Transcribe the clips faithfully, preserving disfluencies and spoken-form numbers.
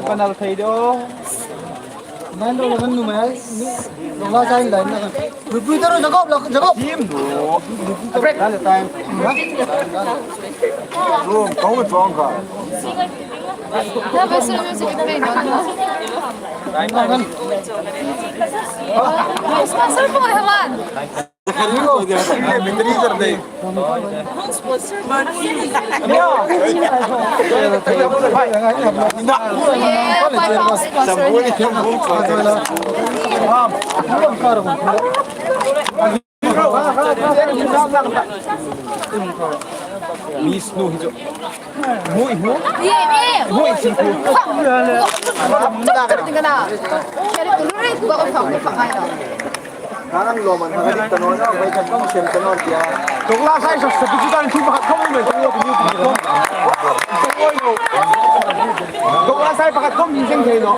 Panel thei do. Nan do nan nu mai. Lo la sai lai na. Lu pu ta ro Jacob, lo Jacob. Team do. Break. Dale time. Room, kau ma chong ka. Na ba su music play no. Sponsor po hewan. Miss nu hi chu. Mui nu. Mui sin ku. Nang lo man, nang dik ta naw, nang bai kan kong sem ta naw tia. Dawng la sai sa, sa tu tu tan thu pakhat khawm mai, kong lo, kong lo. Dawng la sai pakhat khawm seng thei naw.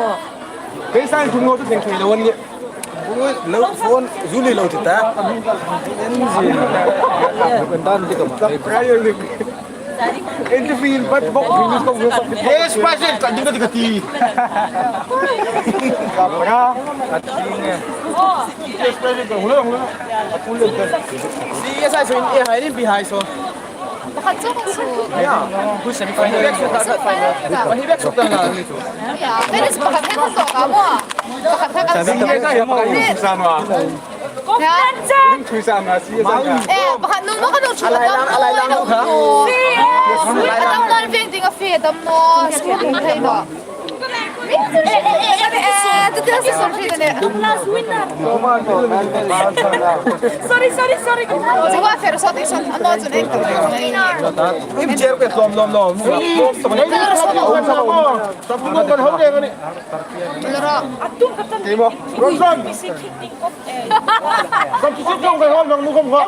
Kei sai thu naw tu seng thei naw ni. Ui, lo phone, Julie lo ti ta. Kan dan dik ma. Prior dik. Interview, but what previous congress of the Yes, President, kan ding ka ti. Kapra. Yes, President, hula, hula. Yes, I saw in here, I didn't be high, so. Pakhat chu kan su. Yeah. Who's semi final? Hi bek su ta la ni chu. Yeah, that is pakhat kan su ka mo. Pakhat kan su. Yes, I saw in here. Thui sa ma, si sa ma. Eh, pakhat nun ma ka nun chu. Alai lang, alai lang nun ha. Ka dam nan veng ding a fe dam naw. School thei naw. Eh, tu te si song thei ne. Last winner. Sorry, sorry, sorry. Chawa fer so te son. Ano chun ek. Im chair ke lom, lom, lom. Lom, lom. Sa pu ko kan ho de ni. Loro. Atum ka tan. Timo. Ronson. Substitute ṭawng ka hawm nang nu khawm kha.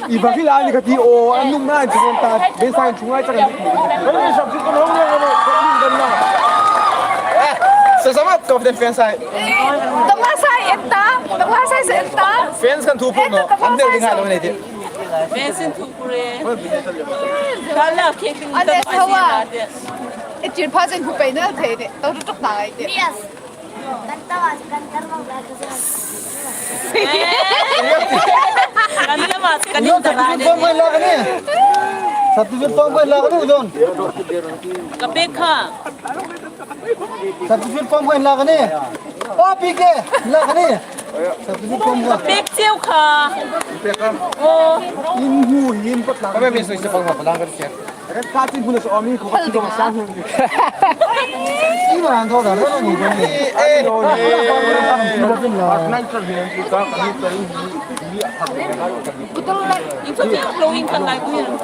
I va khi la ni ka ti aw, an nung na an chi ngon ta, ben sa an chung ai chak an. Kan ni substitute kan hawm nang nang, kan ni kan na. Eh, sa sama ko den fence ai. Dawng la sai en ta, dawng la sai en ta. Fence kan thu pur naw, an del ding hai lo nei ti. Fence in thu pur e. Ka la khek ding an ta e thawa. E tir pha chen khu pei na thei de, tau tuk ta ai de. Yes. Kan tama chu kan tar mang la ka sa. Kan tama chu kan in tar a ni. Substitute form kan la ka ni. Substitute form kan la ka ni, John. Ka pek kha. Substitute form kan la ka ni. O, P K, la ka ni. Substitute form kan. Ka pek cheu kha. O. In hu, in pat la ka ni. Ka pek cheu kha. Red card in huna so ami ko ka ti ko sang. Ina an tho da ni ni. Eh, eh.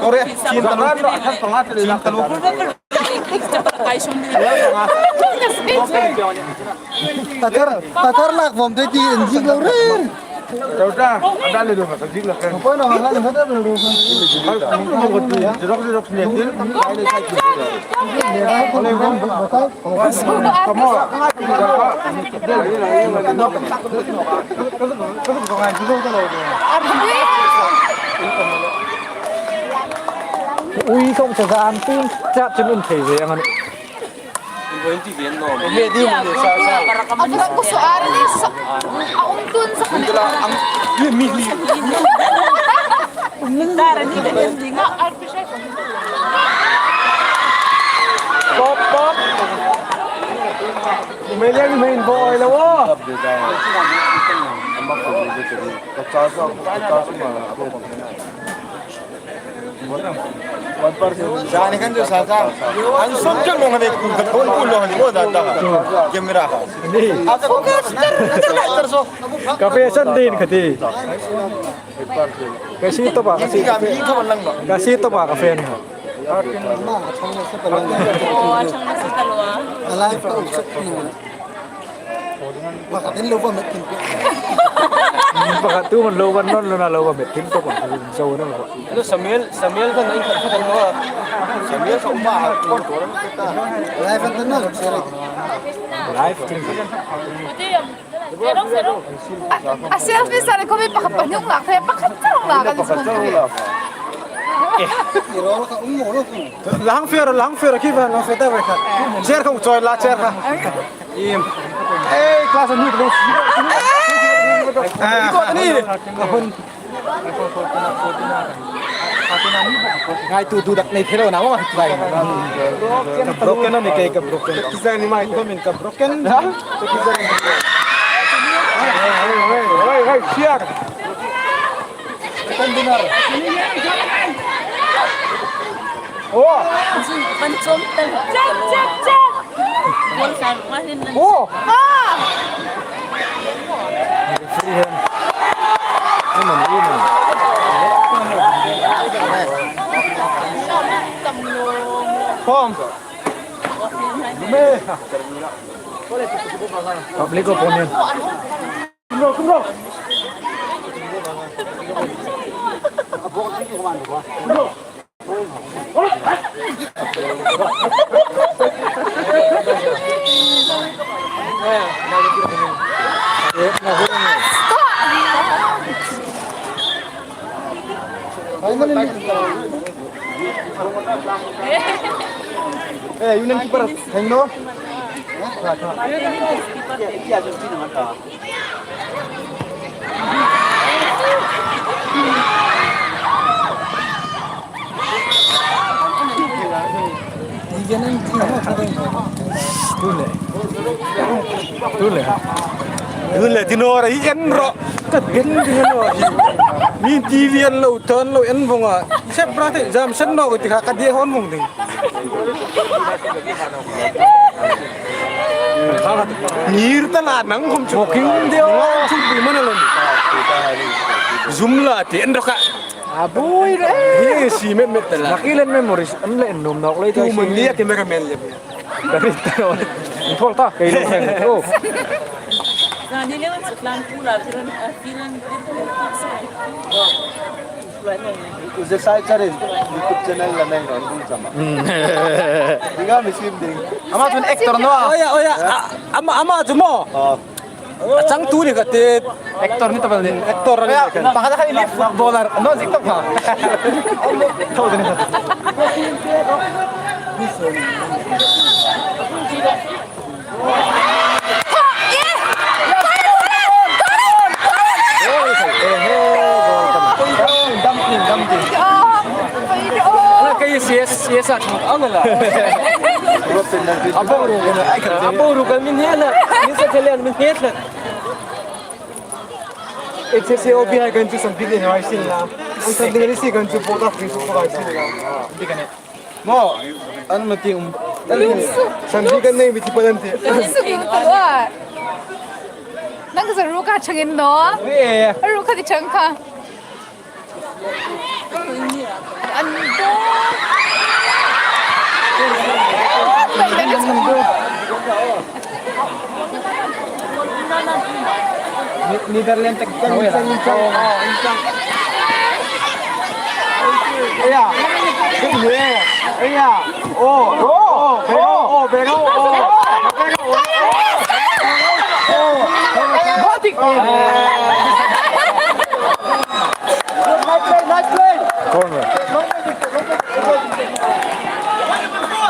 Kore, chin talu. Chin talu. Pathar, pathar lak vom te ti en jing lo re. Tau ta, ada le do ka jing la kan. Ko no ha ha ta le do. Hal ku mo ko ti, jerok jerok ne tin. Come on. Ui, kong sa an tin, chap chun un thei ve ang. Twenty yen no. He di mo sa sa. A fasa ko so ar ni sa. A um tun sa. Ang mi mi. Dar ni ka yen di nga. Pop pop. Umelian main boy la wo. Zani kan jo sa sa. An som chal mo ngade ku ka thon ku lo ni mo da da. Camera. Ni. Ata ko ka star na star so. Ka fashion din ka ti. Ka si to ba, ka si. Ka si to ba ka fan. Alive ka uksak ni. Pakhat in lo va met tin. Pakhat tu man lo va non lo na lo va met tin to ko so na ko. Lo Samuel, Samuel kan in khat khat lo. Samuel so ma kon to. Live kan na sere. Live tin. A selfie sa le ko mi pakhat pa nung la, pakhat chang la kan. Lang fer, lang fer, ki ba lang fer ta ba ka. Chair ka choi la, chair ka. Im. Ei, class ni lo. Ah, ko ni. Ngai tu tu dak nei thelo na mo. Broken ni ke ka broken. Kizan ni mai ko min ka broken. Ha? Kizan ni. Hey, hey, hey, hey, hey, siar. Oh. Check, check, check. Oh. Ah. Form. Public opponent. Hey, you need to put a thing, no? Tule. Tule. Tule, ti naw ra, hi en ro. Ka den ding naw hi. Mi T V an lo, ton lo, en vong a. Sep ra te, jam sen naw, ti kha, ka de hon vong ding. Ngir ta la nang khom chu. Booking deu. Nang chu bi mana lo. Zoom la ti en ro ka. A bui re. Hi si met met ta la. Nakilen memories an le nom nok le tu mun ni a cameraman le. Dari ta ro. Thol ta kei lo. Oh. Zani le wan suklan pula kiran, kiran. Uje sai chare YouTube channel la nei non dun sama. Dinga mi sim ding. Ama chun actor naw. Oya, oya. A, ama, ama chu maw. Oh. A changtu ni ka ti. Actor ni ta bal ni. Actor ni. Oya, ka pakhat kha ni footballer. No, zik ta kha. Thau ni. Dumpling, dumpling. Ala ka yes, yes, yes, a thang ang ala. A boruok, a boruok min hela. Min sa thelen min hela. H S A O B hai kan chu san big hai sin la. An san ding si kan chu pota free su pota sin la. Big ne. Maw, an ma ting. San bi kan nei mi ti palan ti. Su ki tu wa. Nang sa ru ka changin no. Ru ka ti chang ka. An do. Netherlands tak. Aya. Aya. Oh. Oh. Bero. Oh. Bero. Oh. Bero. Oh. Nice play. Nice play. Corner.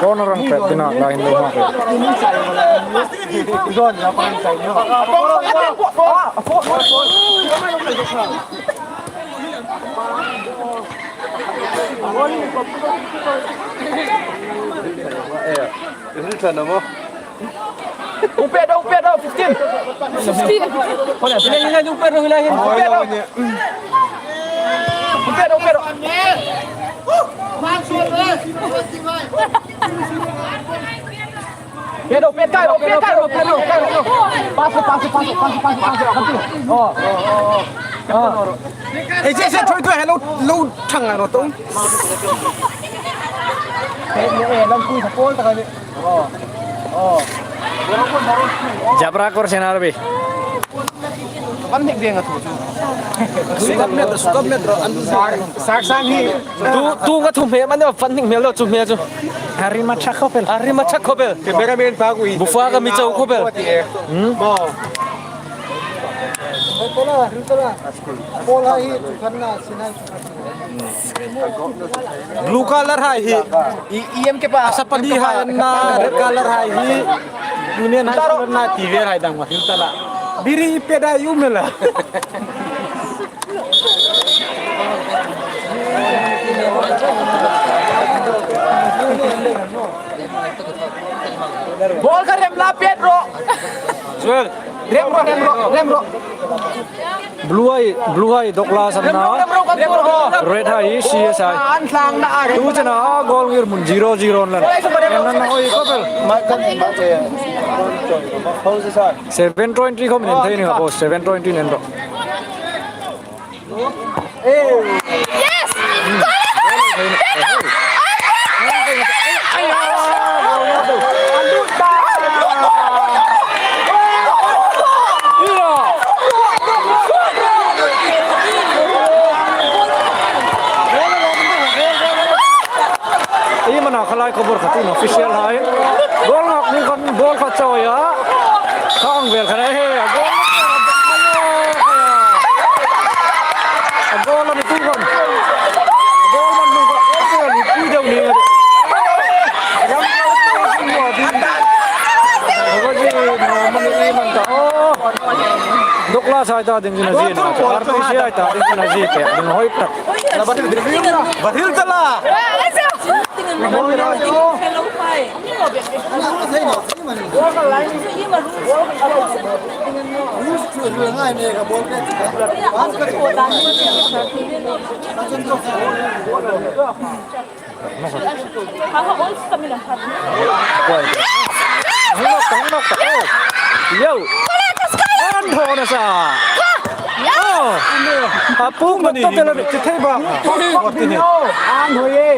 Corner ang pet dina line lo ha. Upe daw, upe daw, fifteen. Fifteen. Hila, hila, upe daw, hila, hila. Upe daw. Upe daw, upe daw. Pe daw, pe daw, pe daw, pe daw, pe daw. Paso, paso, paso. Oh, oh, oh, oh. Oh. Eh, je, je, thoi, thoi, hello, lo, thang, ano, to. Eh, eh, lang, kui, sa, pol, ta, kani. Jabra kor senar bi. Pan hnik ding a thu chu. Sukap met, sukap met ro an. Sar, sar sang hi. Tu, tu nga thu me man pan hnik mel lo chu me chu. Ari ma chak khopel. Ari ma chak khopel. Ke mera men pa ku i. Bufa ka mi chau khopel. Hmm? Bo. Blue color hai hi. I, i em ke pa. Asapadi hai an na, red color hai hi. Union High School na ti ve hai dang ma thil ta la. Biri pe da yu me la. Ball kha rem la pet ro. Joel. Rem ro, rem ro, rem ro. Blue hai, blue hai Douglas an na. Rem ro, rem ro, rem ro. Red hai C S I. An tlang na a. Tu chena goal ngir mun zero zero lan. An na hoi ko bel. Seven twenty ko min thei ni ko, seven twenty nen ro. Yes! Ei mana khalai khobor khat in official hai. Goal ngak nu kan ball khat chawi a. Khang vel khan he a goal. A goal a ni tu kan. A goal man nu kan. A goal a ni pui deu ni. Ram lo tu sin mo din. Ava ji na man ni man ta. Oh. Douglas hai ta ding na ji na. R P C hai ta ding na ji pe. Ding hoi tak. Bathil tala. Hung nawk ta, hung nawk ta. Oh. Yo. An thaw nasa. Oh. A pung mani. Chi thei ba. Forty ni. An hoi e.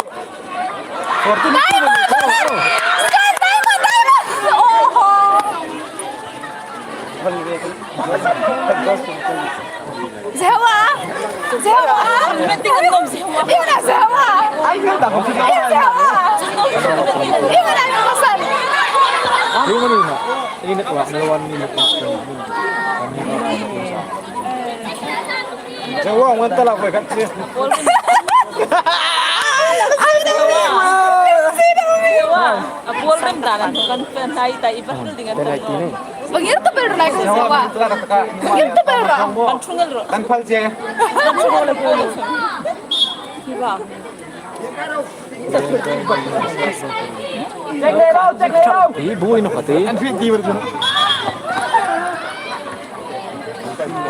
Forty ni. Oho. Zewa! Zewa! Iu na zewa! Iu zewa! Iu na iu na. Iu na class na one ni na class na. Zewa, ngan ta la ko kan che. A ball rem dan an kan pen hai ta i ba ding an. Bang ir ta bel rai ko sewa. Bang ir ta bel ra. Kan thungel ro. Kan phal che. Kan thungel ro. Ki ba. Check le ro, check le ro. Hi bu in khati. An fit di ber.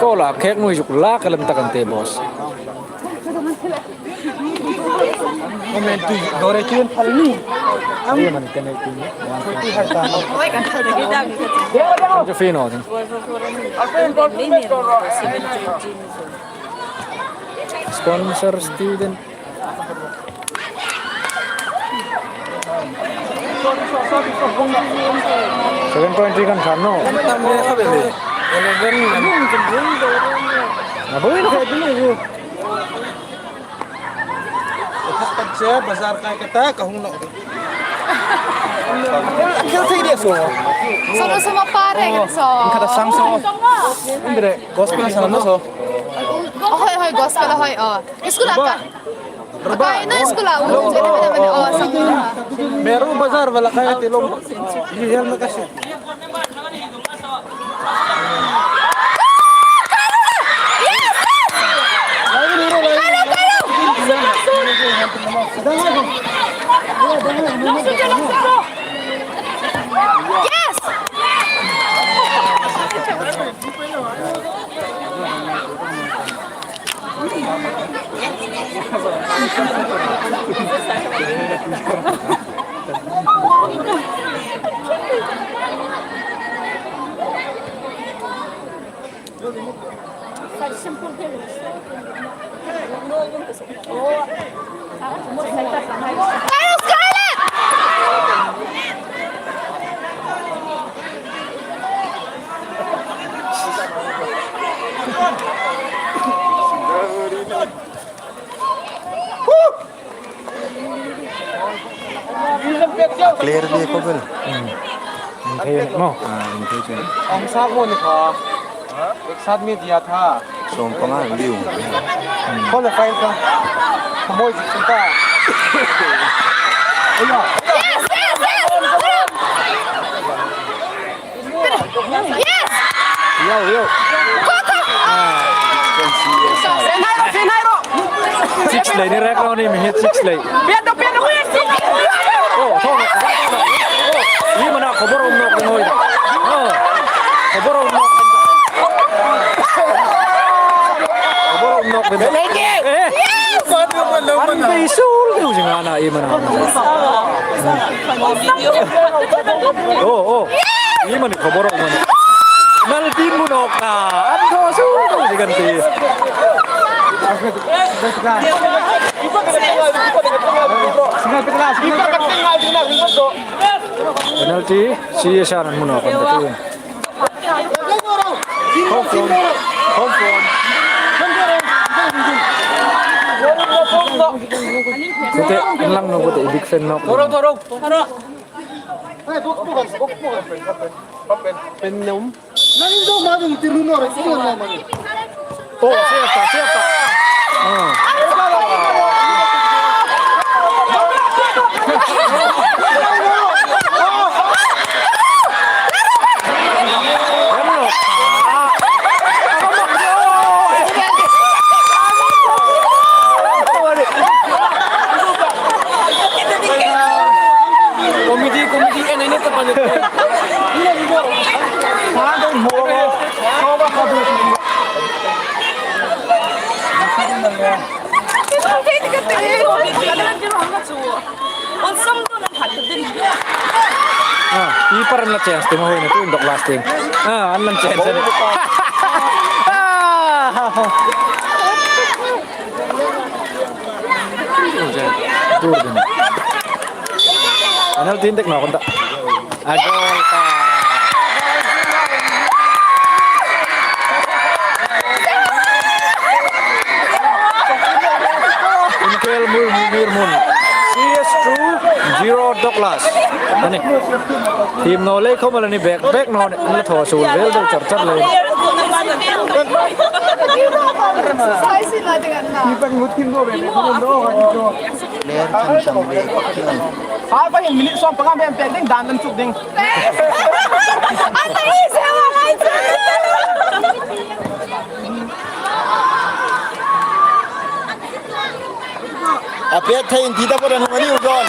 Ko la khek nui juk la ka lem ta kan te boss. Comment tu dore tu phal ni. Am man kan tu. Kan tu fino. Sponsor student. Seven point three kan khan no. Na boi na. Che bazar kai ka ta ka hung no. Thil thei de so. Sama sama pare so. Ka ta sang so. Indre gospel sang no so. Oh, hoi, hoi, gospel, hoi, oh. School a ka. Ka ina school a, oh, sang. Meru bazar wala kai te long. Hi hel na ka si. Yes! Clear di ko bel. Hmm. Inthei mo. Ah, inthei che. Ang sa mo ni ka. एक साथ में दिया था। सोम पंगा लियो। कौन है फाइल का? खमोय जी चिंता। Yes, yes, yes! Yes! Yo, yo. Go, go! Sinairo, sinairo. Six lei ni rek lo ni mi hi six lei. Pian do, pian do, pian do. Oh, thong. Oh, ni mana khobor um nok ngoi. Oh. Khobor um nok. Khobor um nok. Eh. An bei sul diu jing ana ni mana. Oh, oh. Ni mana khobor um. Nal tin mu nok ka. An thaw sul diu jing an ti. Penalty, C S R an mu nok kan ti. Home front. Home front. Kute, an lang no kute, big fan nok. Pen nom. Oh, siapa, siapa? Oh. Committee, committee, eh, ini tempat itu. Ah, keeper an la chance, tu ma hoina tu indok last thing. Ah, an la chance. Ah. Penalty indik no konta. A goal ta. Inkel mul mul mir mun. C S two zero Douglas. Ani. Team no lei khom la ni bek bek no ni. An la thaw sul vel deu char char lei. Player kan tam ve. Half a minute sawm panga bem pek ding, dan kan chuk ding. A pek thei in ti ta pawt an hung a ni u John.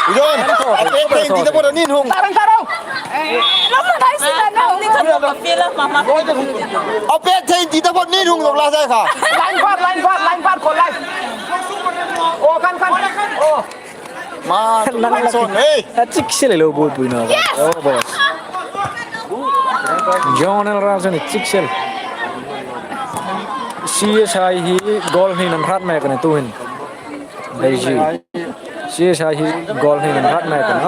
U John, a pek thei in ti ta pawt an in hung. Tarang tarang. A pek thei in ti ta pawt an in hung dok la sai kha. Line far, line far, line far, ko line. Oh, kan kan. Oh. Ma, lang lang. Hey. A chik sel lo bu bu no. Oh, boss. John L Rasen chik sel. C S I hi goal hni nan hrat mek a ni tu hin. Beji. C S I hi goal hni nan hrat mek a ni.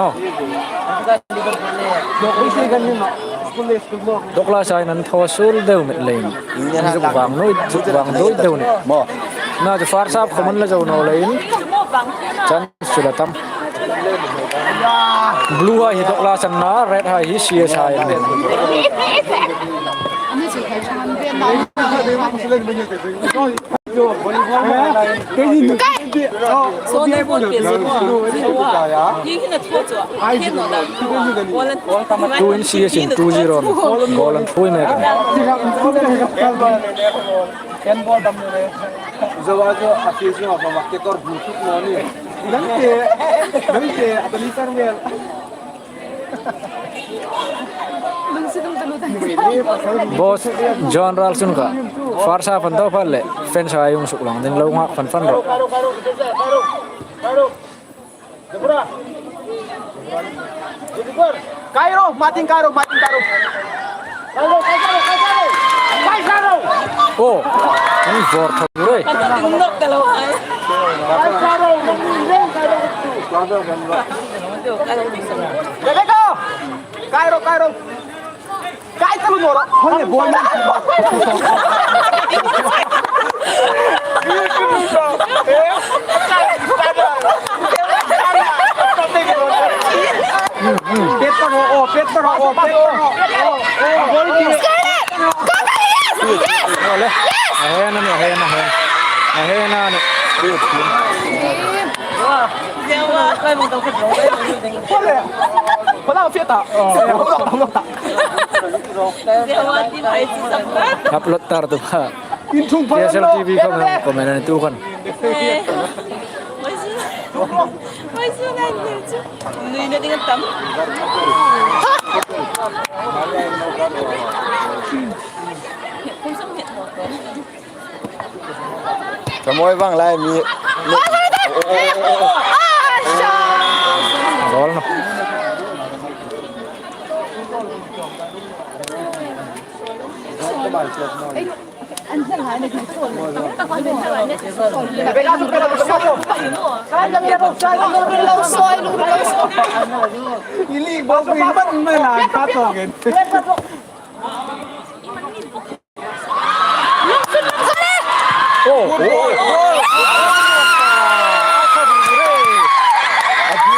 Douglas hai nan thaw sul deu met leiin. Zuk vang noi, zuk vang doi deu ni. Mo. Na chu first half khom an la zo naw leiin. Chance chu la tam. Blue hai hi Douglas an na, red hai hi C S I an nih. Tuhin C S in two zero goal an thui mek a nih. Handball dam ni le. Zawa chu a fi chu a mak ke kor bu thuk no ni. Nang te, nang te, a tali sar wel. Boss John Ralston kha. First half an thaw pha le. Fans a hung suk lang ding lo ngak fan fan ro. Kairo, Martin Kairo, Martin Kairo. Kairo, Kairo, Kairo. Kairo. Oh, ini bor thaw re. Kairo, Kairo. Rebecca. Kairo, Kairo. Kai talu nora. Hoi bol. Pet pa ro, oh, pet pa ro, oh, pet pa ro. Oh, oh. Bol ki. Ole. A hena ni, a hena, a hena. A hena ni. Upload tar tu kha. T S L T V khawm comment an tu khan. Ka mawi vang lai mi. Goal no. Oh, oh, oh.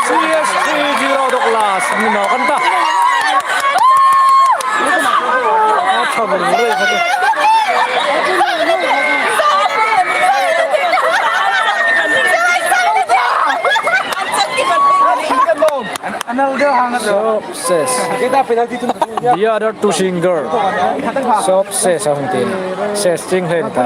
C S T zero, Douglas. Ni naw kan ta. Success. The other two singer. Success a hung tin. Ses ching hlen ta.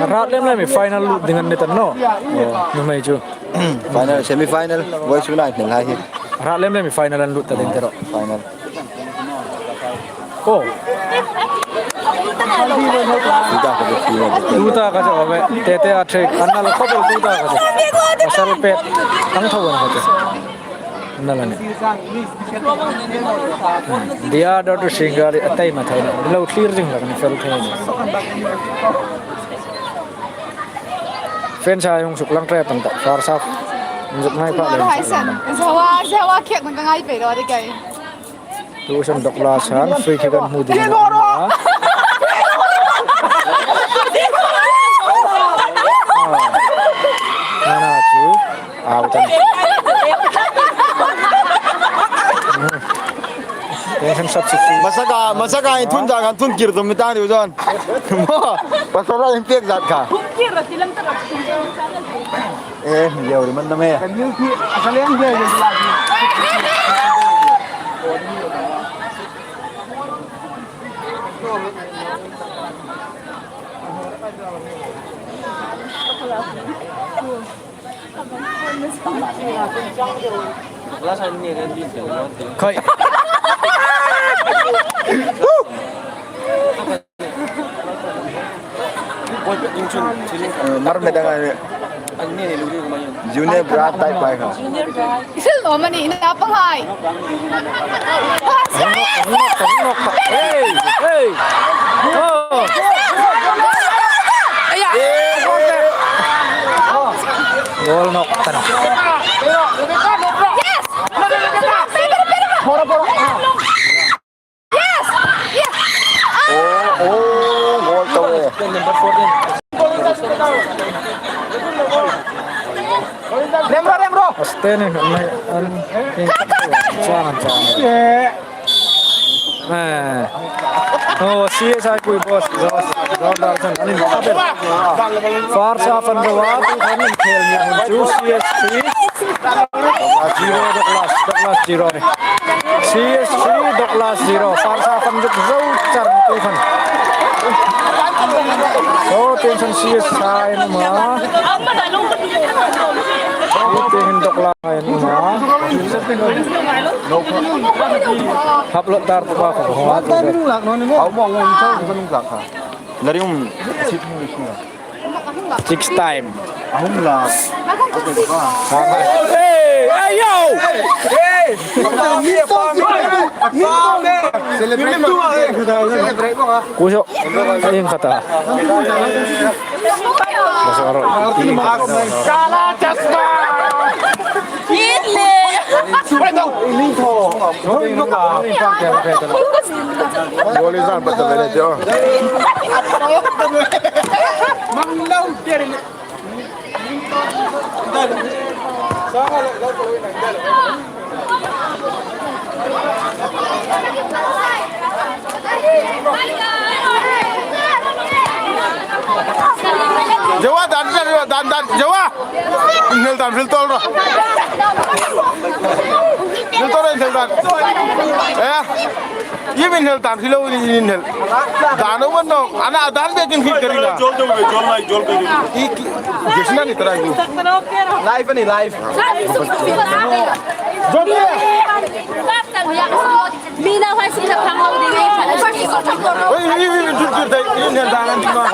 Rat lem lem final lut ding an ni ta naw. Nuhmei chu. Final, semi final, voi su nai hnel hai hi. Rat lem lem final an lut ta ding tiro. Final. Oh. Tuta ka chu. Tuta ka chu, ove. Tete a thek. An nal khop el tuta ka chu. Pasal pet. Tang thaw an ka chu. Nal a ni. The other two singer a tai ma thai na. Lo clear jing la ni fel thai ni. Fans hai hung suk lang tre pan ta. First half. Zuk ngai pa le. Hai san. Zawa, zawa khek man ka ngai pe lo de kai. Tu san Douglas han free kick an hmu ding. Nana chu. Out. Tension substitute. Masaka, masaka in thun jang an thun kir dum mi ta ni u zon. Mo, pasal in pek zat kha. Eh, yo, di man na me. Kan yu ki, asal yang dia, yang lagi. Khoi. Eh, mar medang ani. Junior bra type pai kha. Isil no mani na pangai. Hey, hey. Oh. Goal nok tan. Yes. Yes. Yes. Oh, oh, goal to. Remro, remro. Aste ne, an, an, chan, chan. Eh. Oh, C S I pui boss, boss. Job dar chan. Ani, first half an rawat, an khel ni hun chu C S T. Zero, Douglas, Douglas zero. C S T, Douglas zero. First half an zuk zo char tu khan. So, tension C S I an um a. Tin Douglas an um a. Hap lot dar tu ba ko. Hau mo ngun chau kan lak kha. Lari um. Six time. Ahung la. Hey, hey, yo! Hey! Celebrate. Kuso. Ayun kata. Masuk aro. Kala chasma. Ini. Goal in zan pat ta le jo. Jawa, dan, dan, dan, dan, Jawa. Inhel dan, hril tawl ro. Hril tawl ro, inhel dan. Eh? Iem inhel dan, hril lo, inhel. Dan lo man no, ana dan bekin hril ka ring a. Jol deu, jol lai, jol deu. I, i, gesna ni tara. Live a nih, live. Jol deu. Oi, oi, oi, jol, jol, jol, inhel dan an di ma.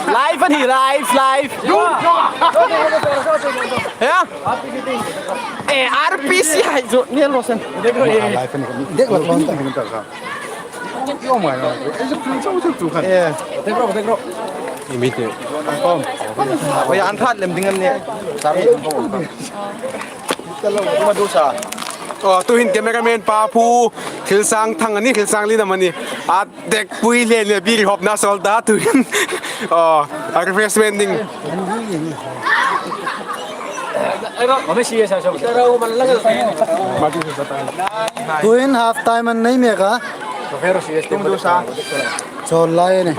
Live a nih, live, live. Yeah? Eh, R P C hai zo, ni lo sen. Live a nih. Dek lo. Yeah. Dek ro, dek ro. Oi, an that lem ding an nih. Aw, tuhin cameraman pa Pu Thilsang Thang a nih, Thilsang Lin am a nih. A dekpui le le biri hopna sawl ta tuhin. Aw, a refreshment ding. Tuhin half time an nei mek a. Chawl lai a nih.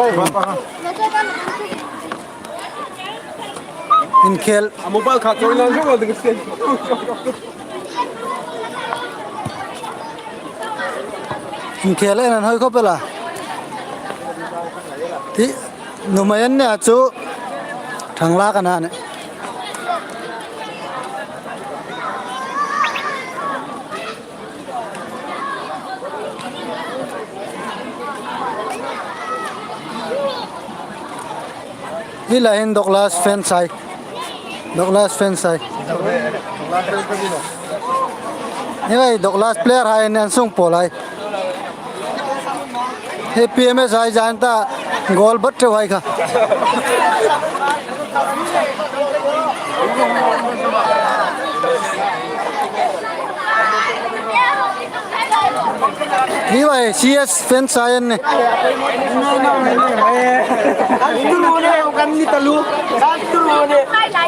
Inkhel. A mobile kha chawi lan zo ding se. Inkhel en an hoi khop el a. Ti nuhmei an nih a chu. Thang lak an a nih. Hi lai hin Douglas fans hai. Douglas fans hai. Hi lai Douglas player hai an sung pawl hai. Hi P M S hai zan ta goal bat ṭheu hai kha. Hi lai C S fans hai an nih.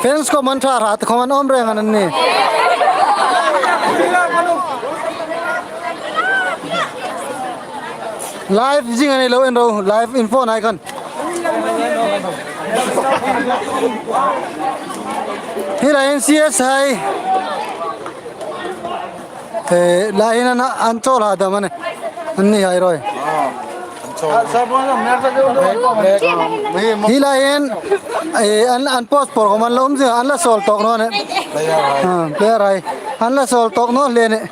Fans khom an ṭha ṭha, khom an awm reng an nih. Live zing a ni lo en ro, live in phone hai khan. Hi lai hin C S hai. Eh, lai hin an, an chawl ha dam a nih. An ni hai roi. Hi lai hin, eh, an, an post por khom an la um zing, an la sawl tawk naw nih. Ah, player hai. An la sawl tawk naw hle nih.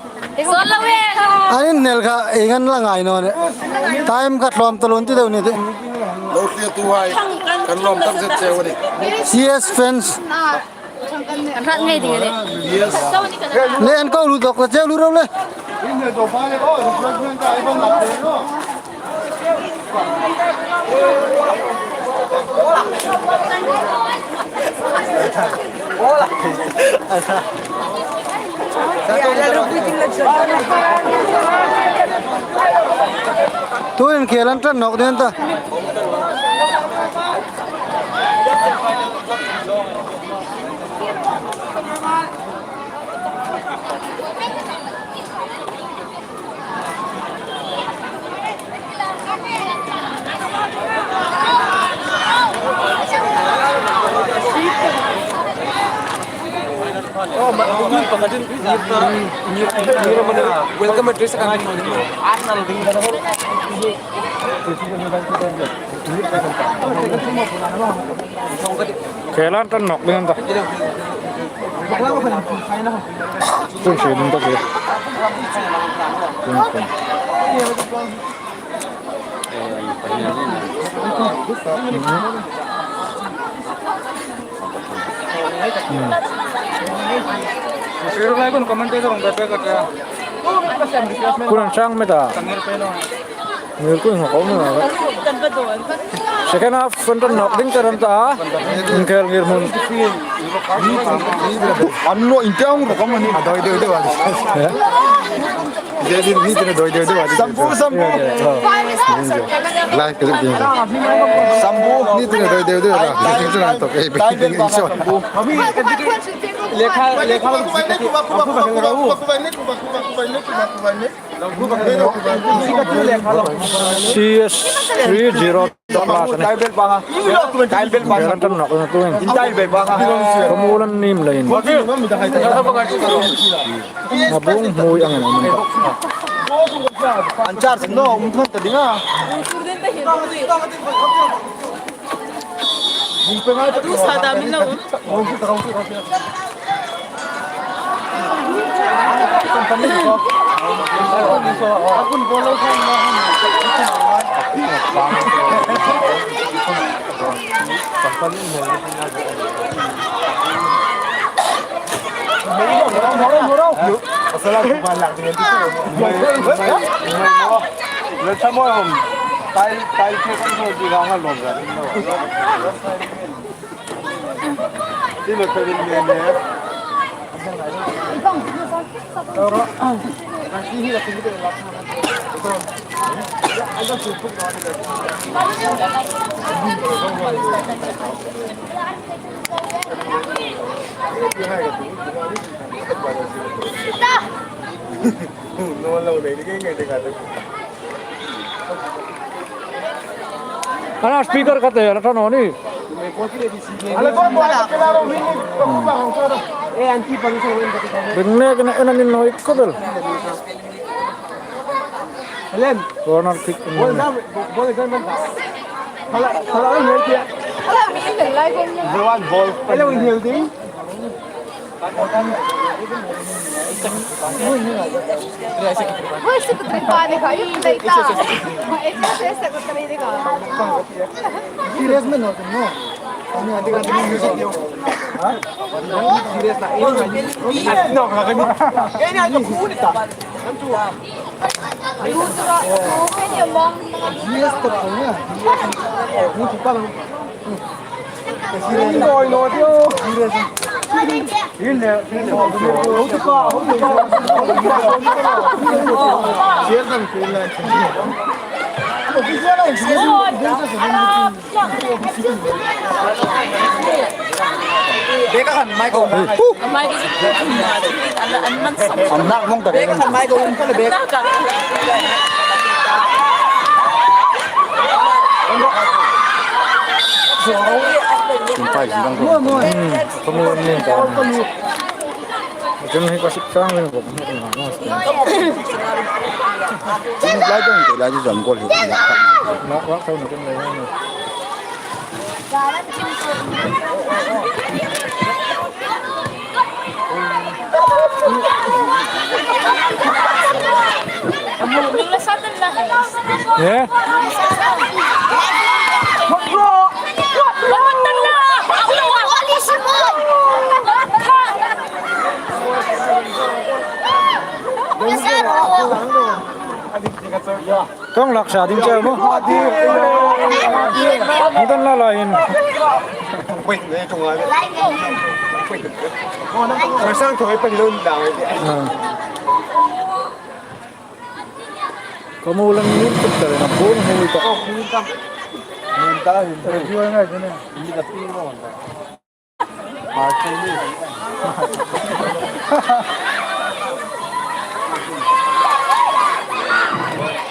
An inhnel kha, ieng an la ngai naw nih. Time kha tlawm taluo ti deu ni ti. Lo thlirtuhai, kan lawm tak zet cheu a nih. C S fans. Kan hrat ngei ding a nih. Yes. Le an ko lu dawk ka cheu lu ro le. Tuhin khel an ṭan nawk ding ta. Welcome address kan. Khel an ṭan nawk ding ta. Chun hre ding ka ti. Kun an sang met a. Ngirhmun hmu khom naw. Second half, fan tan nawk ding ka ran ta. Inkhel ngirhmun. An lo in tiang ro khom ni. Doi, doi, doi, doi. He? Jadi ni tu doi, doi, doi. Sampu, sampu. Lai ka ding. Sampu ni tu doi, doi, doi. Lai ka ding. Lekha, lekha. C S three zero. Taibel banga. Taibel banga. Taibel banga. Kamulan nim lain. Mabung mui angin. An char sing no, um thon ta dinga. Adu sa da min lo. Ana speaker ka te, ana thaw naw ni. Beng ne kena ena nin noi ko bel. Corner kick. Beka khan mai ko. Mai ko. An nak mong ta. Beka khan mai ko, um khan beka. Tum pai jing ko. Hmm, kamu ni ka. Jun hi ka sik sang ni ko. Lai dong, lai dong, jam gol hi. Nak, nak, nak, nak. Kong laksa ding cheu maw? Hung don la la hin. Wait, ne, tung ai. Wait. Masang thoi pa lo dang. Ah. Kamu lang ni tu ta na bong hui ta. Ni ta hin. Ni ta pi mo.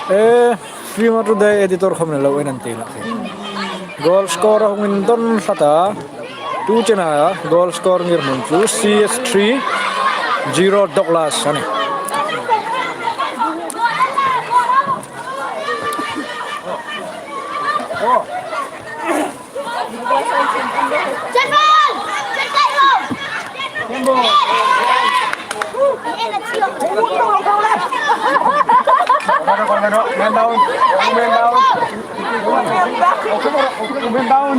Eh, Film Today editor khawm lo en an ti la. Goal score a hung indon tlat a. Tu chena goal score ngirhmun chu C S three, zero Douglas a nih. Man down. Man down. Man down.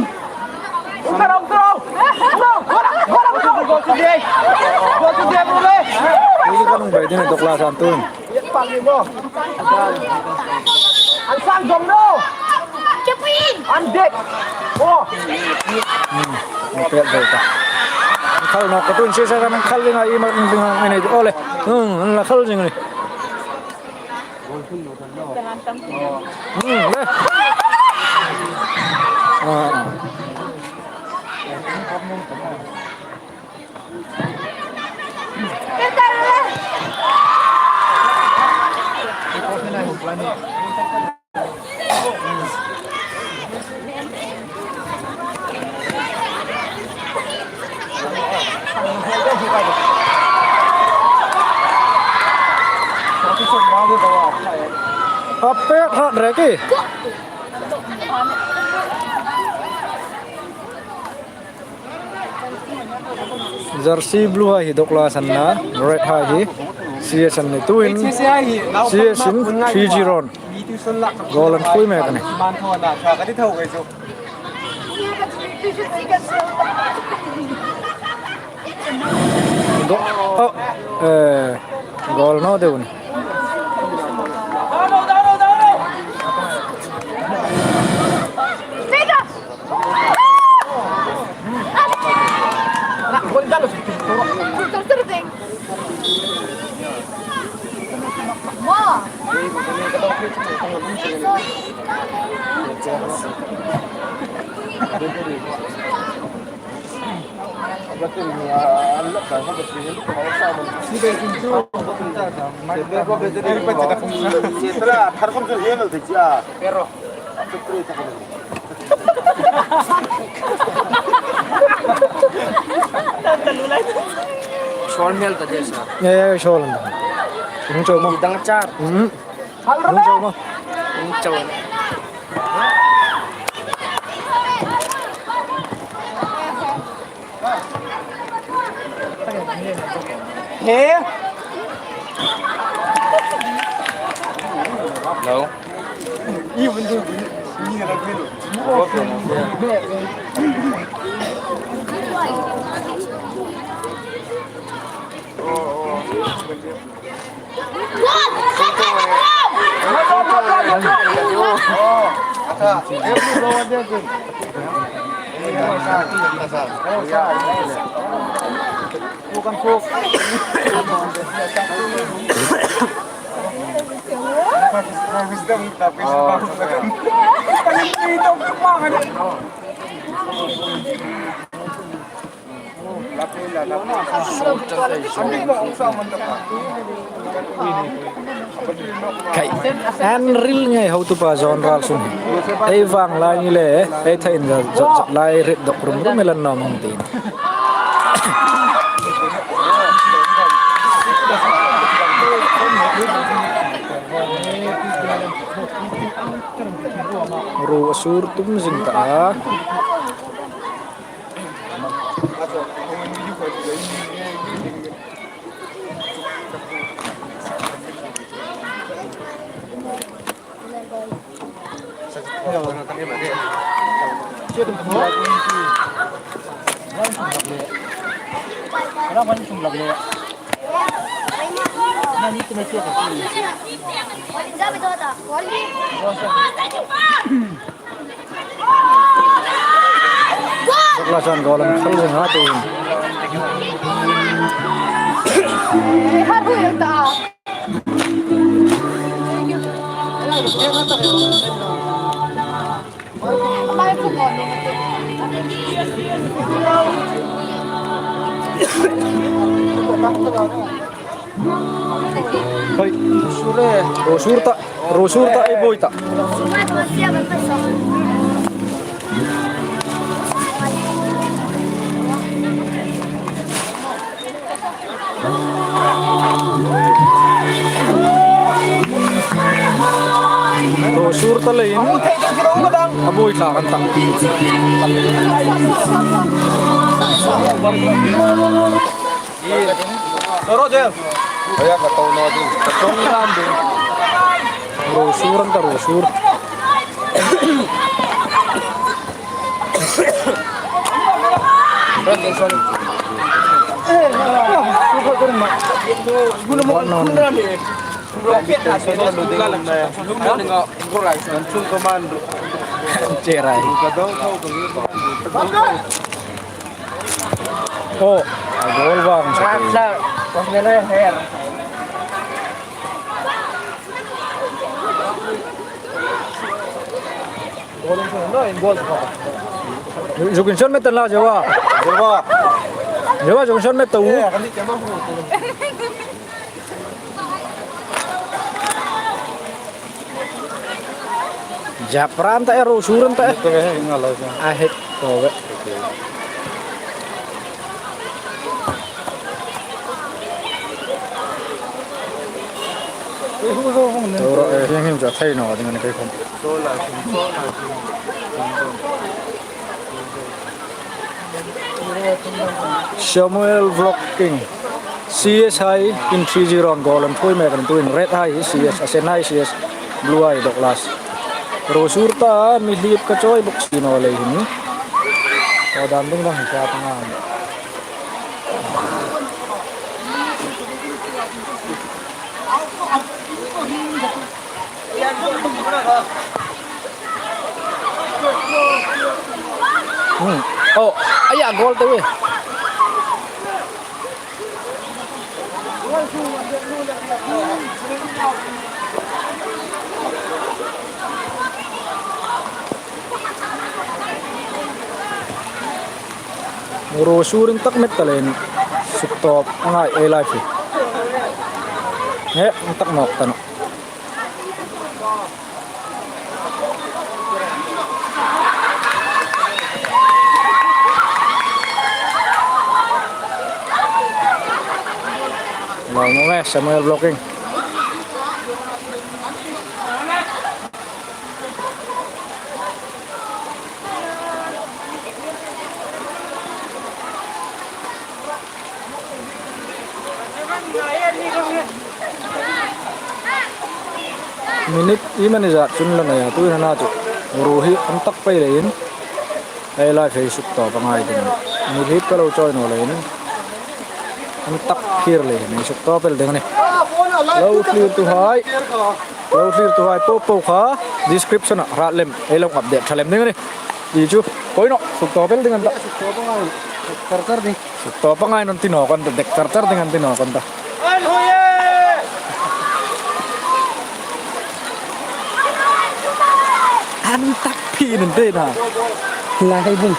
Go to the edge. Go to the edge. Ini kan bai ding dok la san tun. An sang dong no. An dek. Oh. Hmm. Ni pel dai ta. Khal no ka tun se sa kan khal ni na i ma ni ole. Hmm, an la khal jing ni. Hmm, le. Ah. Ape hot reki. Jersey blue hai hi dok la san na, red hai hi C S an ni tuin, C S in three zero. Goal an thui mek a nih. Go-, oh, eh, goal naw deu a nih. Shawl hmel ta deu sa. Ya, ya, shawl an. Hung chau mo. Dang char. Hmm. Hung chau mo. Hung chau. Hello. Khai, an ril ngei hotupa John Ralsung. Ei vang lai ni le, ei thain za, za, za lai rit dok rum rum melan nom hong tin. Ro a sur tum zing ta a. Dok la chun goal an khal zing a tuhin. Hoi. Ro sur ta, ro sur ta, ei buoi ta. Ro sur ta leiin a buoi tlang an ta. Soro je. Aya ka to no di. Ka tong lam di. Ro sur an ta ro sur. Cherai. Oh, a goal vang. Zuk insawn met ta la, Jewa. Jewa. Jewa, zuk insawn met ta u. Japran ta e, ro sur an ta e. A hek to ve. Ro, eh, hieng hin chu a thei naw ding a ni kei khom. Samuel Vlogging. C S hai in three zero an goal an thui mek a ni, tuhin red hai hi C S, a sen hai C S, blue hai Douglas. Ro sur ta, mi hlip ka chawi bawk si naw lei hin. Aw dan ding dang hi sa ta ngang. Hmm. Oh, aya, goal te ve. Ro sur intak met ta leiin suktawp a ngai ei lai hi. He, intak nawk ta naw. Lo mo me, Samuel Vlogging. Minute iemani zat chun la nei a, tuhin a na chu. Ro hi an tak pei leiin. Ei lai hi suktawp a ngai ding. Mi hlip ka lo chawi naw leiin. An tak khir leiin, ei suktawp el ding a nih. Lo thlirtuhai. Lo thlirtuhai po po kha description-a hrat lem, ei lo update ṭha lem ding a nih. Ti chu, koi naw, suktawp el ding an ta. Suktawp a ngai, char char ding. Suktawp a ngai naw ti naw kan ta, dek char char ding an ti naw kan ta. An tak phi nan te na. Lai bung.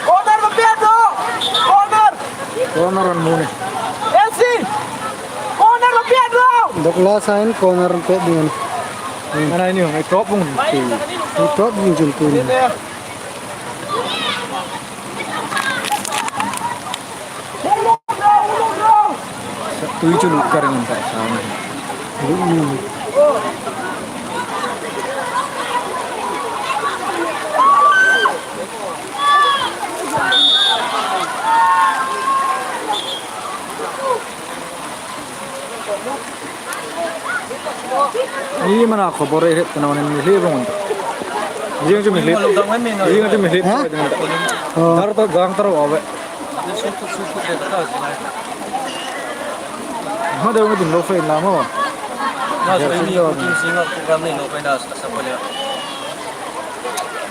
Corner, Roberto! Corner! Corner an mu ni. Elsie! Corner, Roberto! Douglas-in corner an pek ding a nih. Ana ini hong, ei top bung. Ei top bung jin pun. Tui chu lut ka ring ta sa na. Iemani khawbor ei hriet ta naw nih, mi hlip vawng. Ieng chu mi hlip. Ieng chu mi hlip. Ha? Oh. Dar ta gang tar wa ve. Hma deu ngai din lo fe la maw. Na so ni ko tin singa program ni lo fe na sa pa le.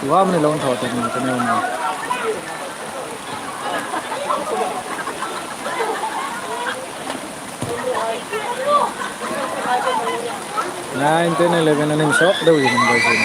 Wa mi lo thaw ta ni ta ni. Nine, ten, eleven an insawk deu in an boys in.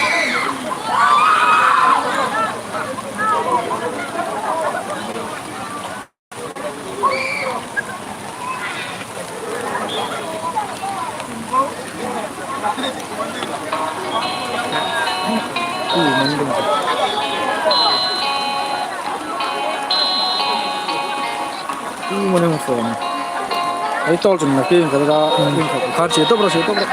Mo ne mo phone. Ai tol chun na king ka da, king ka khan si to bro, si to bro.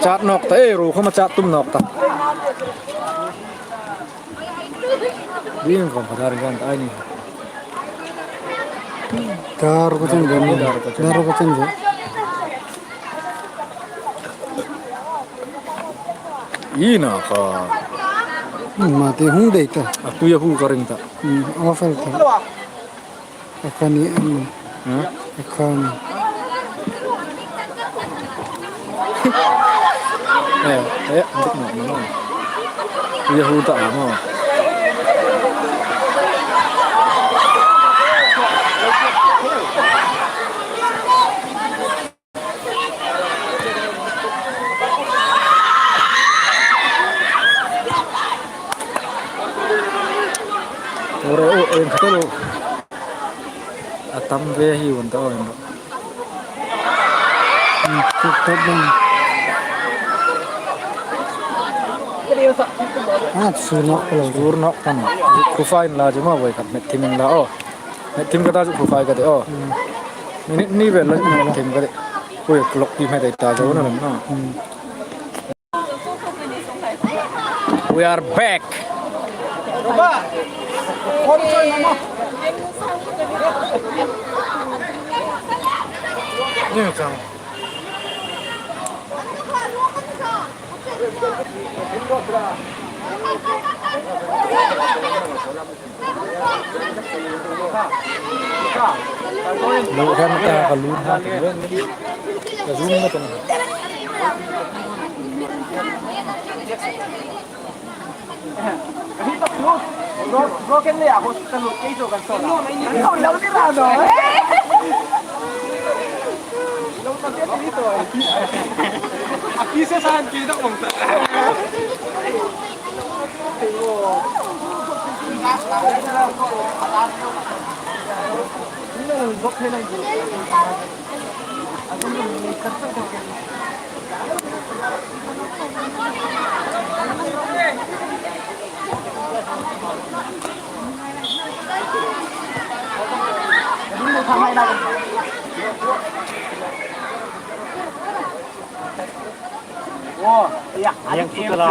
Chat nawk ta, eh, ro khoma chat tum nawk ta. Ding khom ka dar gan ta ai ni. Dar ko chen de. Dar ko chen de. Dar ko chen de. Ina ka. Ma te hung dei ta. A tuya hu ka ring ta. Hmm, awful ta. A kha ni em? Ha? A kha ni. Eh, eh, ndik nawk nawk. Tuya hu ta a maw. Ore, o, o, en khatelo. A tam ve hi un ta o en. Hmm, tuk tuk dong. Ah, sur nawk palo. Sur nawk tan. Khu fine la jima voi khat met thimin la o. Met thim ka ta chu khu fine ka de o. Hmm. Minute ni vel la met thim ka de. Pui clock ti mai dai ta zo na na. Hmm. We are back. Lo kan ta ka lun ha. Ka zoom na tan. Bro, bro, kan le a hospital lo kei zo kan so. No, no, no, no. Lo ta ke ni to. A ki se san ki da mong ta. Yang sutra.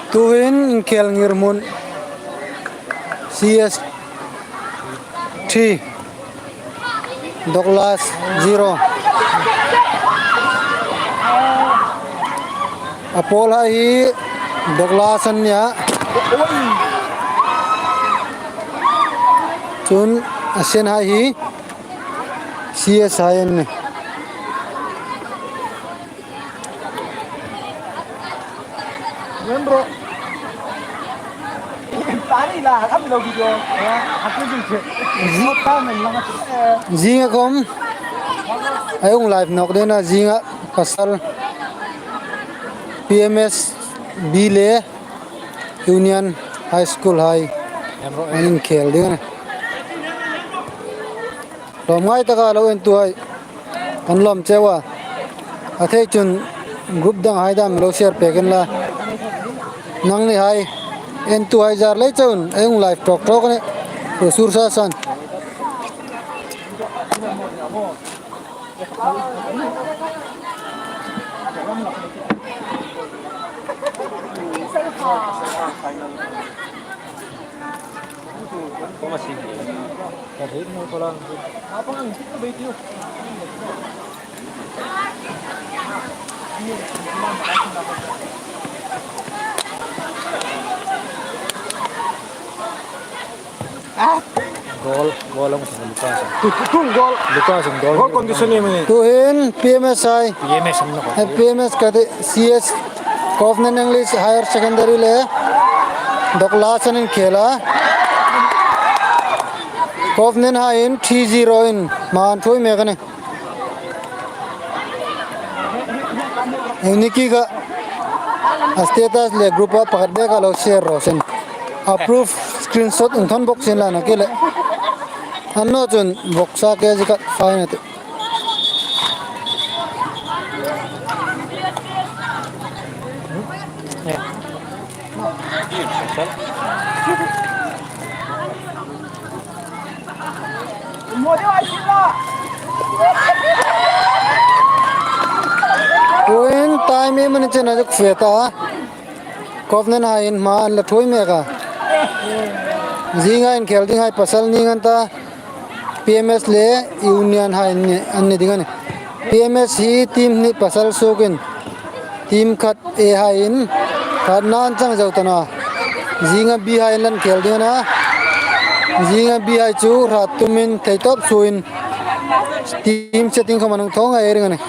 Tuhin inkhel ngirhmun C S three, Douglas zero. A pawl hai hi Douglas an nia. Chun a sen hai hi C S hai an nia. Zinga khom ei hung live nawk dena zinga pasal P M S B le Union High School hai an inkhel ding a nih. Lawm ngai taka lo entuhai. Kan lawm cheu a. A thei chun group danghai dam lo share pek inla. Nangnihai entuhai zar lei chun ei hung live tawk tawk a nih. Ro sur sa san. Goal, goal ang sa Lucas. Tu, tu, tu, goal. Lucas ang goal. Goal condition ni mani. Tuhin P M S hai. P M S ang nako. He P M S ka ti C S Covenant English Higher Secondary le Douglas an inkhel a. Covenant haiin three zero in hma an thuoi mek a nih. Eini khi kha a status le group-a pakhat bek a lo share raw seh. A proof screenshot inthawn bawk sien la, a nakie le. Annaw chun vawksa kg khat fine a tih. Point time em a ni chena zuk fe ta. Covenant haiin hma an la thuoi mek a. Zinga inkhel ding hai pasal ni ngan ta. P M S le Union hai an ni, an ni ding a nih. P M S hi team hni pasal suokin team khat A haiin hratna an chang zo ta naw a. Zinga B haiin la inkhel ding a na. Zinga B hai chu hrat tumin thei tawp suoin team setting khawm an hung thaw ngai ring a nih.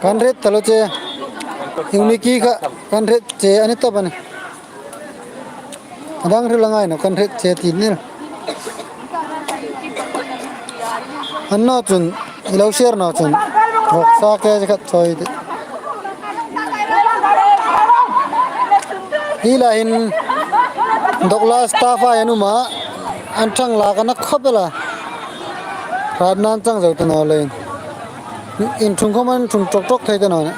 Kan hriet ta lo che. Eini khi kha kan hriet che a ni tawp a nih. A dang hril a ngai naw, kan hriet che ti ni. Annaw chun, i lo share naw chun vawksa kg khat chawi ti. Hi lai hin Douglas staff-hai an um a, an ṭhang lak a na khawp el a. Hratna an chang zo ta naw leiin. Inṭhung khawm an ṭhung ṭawk ṭawk thei ta naw nih.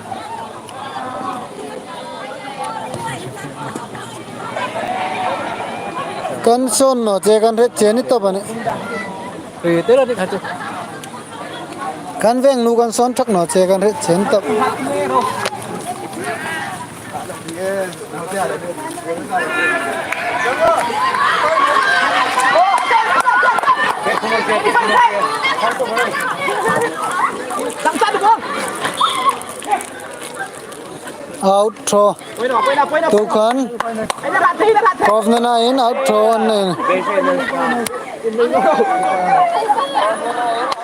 Kan sawn naw che, kan hriet che ni tawp a nih. Kan veng nu kan sawn ṭhak naw che, kan hriet che ni tawp. Out thaw. Tu khan Covenant-in out thaw an nei.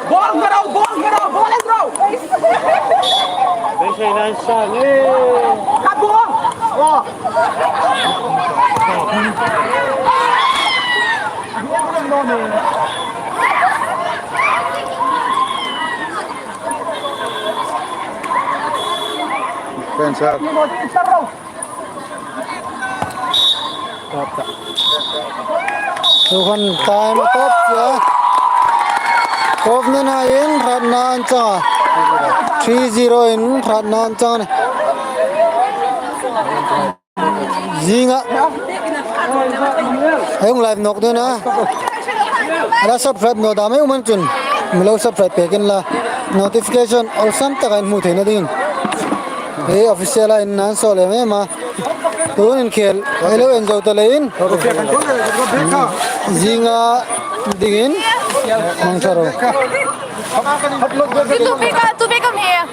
Ball ngaro, ball ngaro, ball ngaro. Beisei nan sa ni. Ka ball. Oh. Fence up. Tu khan time a tawp che. Covenant-in hratna an chang a. Three zero-in hratna an chang a nih. Zinga. Ei hung live nawk ding a. A la subscribe naw dam ei um chun mi lo subscribe pek unla. Notification awlsam taka in hmu theina dingin. Ei official-a inhnan saw lem em a. Tun inkhel ei lo en zo ta leiin zinga dingin mangṭha ro. Tu, tu, pick up, tu, pick up here.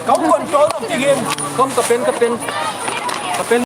Come control of the game. Come, ka pen, ka pen. Ka pen.